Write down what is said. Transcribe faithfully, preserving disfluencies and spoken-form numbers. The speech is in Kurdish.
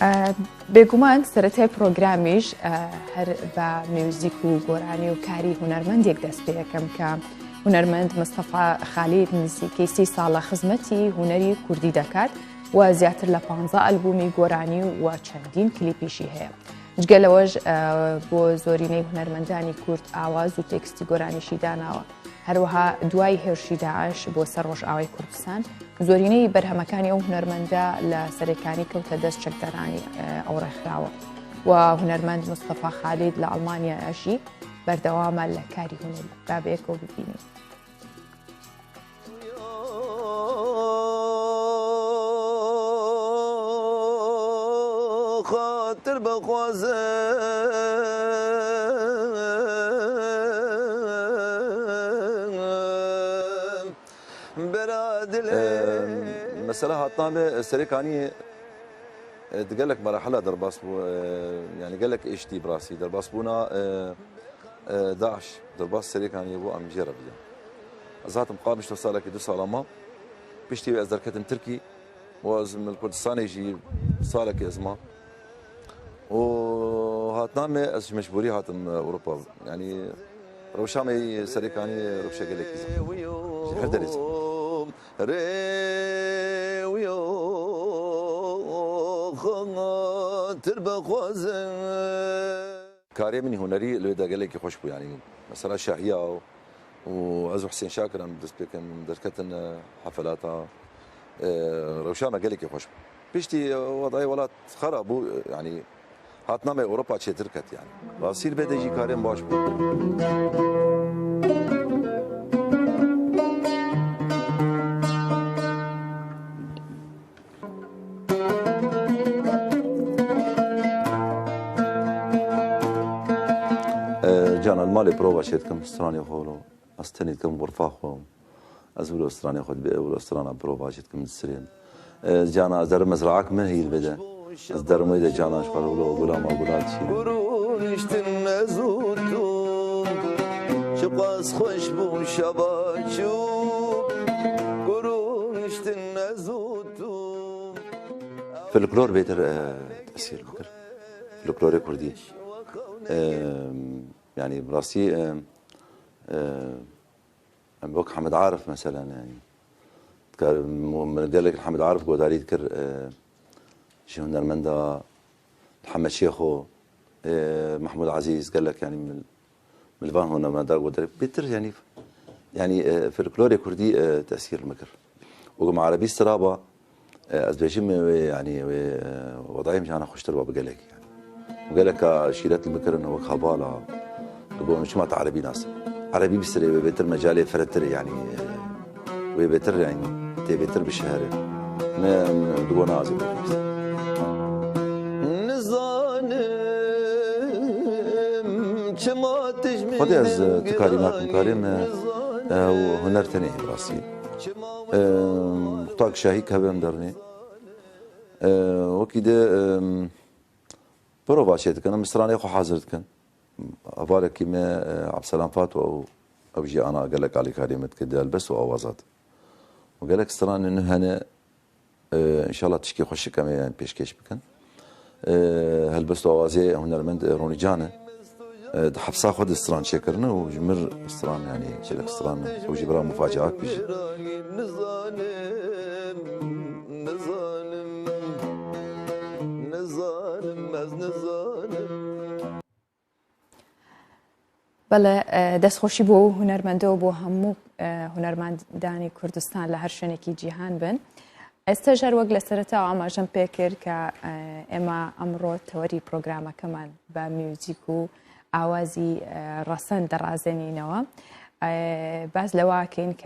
ئە، بێگومان سەرەتای پرۆگرامیش، ئە، هەر بە میوزیک و گۆرانی و کاری هونەرمەندێک دەست پێ یەکەم کە هونەرمەند مستەفا خالید نزیکەی سی ساڵە خزمەتی هونەری کوردی دەکات و زیاتر لە پانزە ئەلبومی گۆرانی و چەندین کلیپیشی هەیە. جگە لەوەش، ئە، بۆ زۆرینەی هونەرمەندانی کورد ئاواز و تێکستی گۆرانیشی داناوە. هەروەها دوای هێرشی داعش بۆ سەر ڕۆژئاوای کوردستان، زۆرینەی بەرهەمەکانی ئەو هونەرمەندە لە سەرێکانی کەوتە دەست چەکدارانی، ئە، ئەو ڕێکخراوە. و هونەرمەند مستەفا خالید لە ئەڵمانیا ئەژی، بەردەوامە لە کاری هونەری. با بەیەکەوە ببینین. خاطر بخوازم bera dilê. Mesela hatna me Serêkaniyê, e, di gelek merahila derbas bû, e, yani gelek êştî bi rastî derbasbûna, e, e, DAIŞ, derbas Serêkaniyê bû, em jê re bidin. Ez hatim Qamişlo salekî du sala ma. Piştî wê ez derketim Tirkî û ez li Kurdistanê jî salekî ez ma. Û hatina me ez ji mecbûrî hatim, e, Ewropa. Yanî rewşa me yî Serêkanî rewşe gelekî zehmet. Ji her derê zehmet. Rêwiyo xatir bexwazin. Karê min hunerî li wê de gelekî xweş bû, yanî mesela Şahiya û, û ez û Husên Şakir em dest pê kirin, derketin, e, hefelata, e, rewşa me gelekî xweş bû. Piştî, e, wedayê welat xera bû, e, yanî hatina me Ewropa çêtir ket yanî. Rastî li bê de jî karên baş bû. E, Canan, malê prova çêdikim, stranê xwe lo. Ez tenê dikim xurfa xwe. Ez wilo stranê xwe dibe, wilo strana prova çêdikim disirên. E, Canan, ez derim mezraak min heyî li bê de. Ez derim wê de Canan ji xwe re wilo gula ma gula dişînim. Rûniştin ez û tu, çiqas xweş bû şeva çû. Rûniştin ez û tu. Folklor bêtir, e, tesîr bikir. Folklorê kurdî. E, yanî bi rastî, e, e, em wek Hemed Arif mesela, yanî. Dikar, min gelek Hemed Arif godarî dikir, e, ji hunermenda Hemed Şêxo, e, Mehmûd Ezîz, gelek, yanî min Min li van hunermenda godarî bêtir, yanî, yanî, e, folklorê kurdî, e, tesîr min kir. Û gum erebî siraba, e, ez dibêjim wê, yanî wê, e, wedayê min jana xweştir ba bi gelek, yanî. Û geleka şîret li min kirin wek hevala, digot çima tu erebî nas. Erebî bisirê wê bêtir mecalê firehtir, yanî, e, Wê bêtir, yanî tê bêtir bişihere. Ne, em, digo nazê bêtir. Nizanim çima tijmî Xwedê ez, e, tu karî nakim, karê me, e, ew huner tenê hê bi rastî. E, qutak şahî kevem dernê. E, wekî de, e, Prova çê dikin, em stranê xwe hazir dikin. Hevalekî me, e, Abselam Fato, ew, ew jî ana gelek alîkariyê me dike di helbest û awaza de. Û gelek stranên nû hene, e, înşallah tişkî xweşik em ê pêşkêş bikin. E, helbest û awazê hunermend, e, Ronî Can e. E, di hefsa xwe de stran çêkirine û ji mir stran, yanî gelek stran, ew jî bira mufaceak bijî. Nizanim, nizanim, nizanim, ez nizanim. Bele, e, destxweşî bo hunermendo û bo hemû, e, hunermendani Kurdistan li her şwenekî cîhan bin. Ez te ji her wek li sereta amajim pê kir ke, e, êma emro tewerî programekeman be muzîk û awazî, e, resen dirazenînewe. E, bes lewa kin ke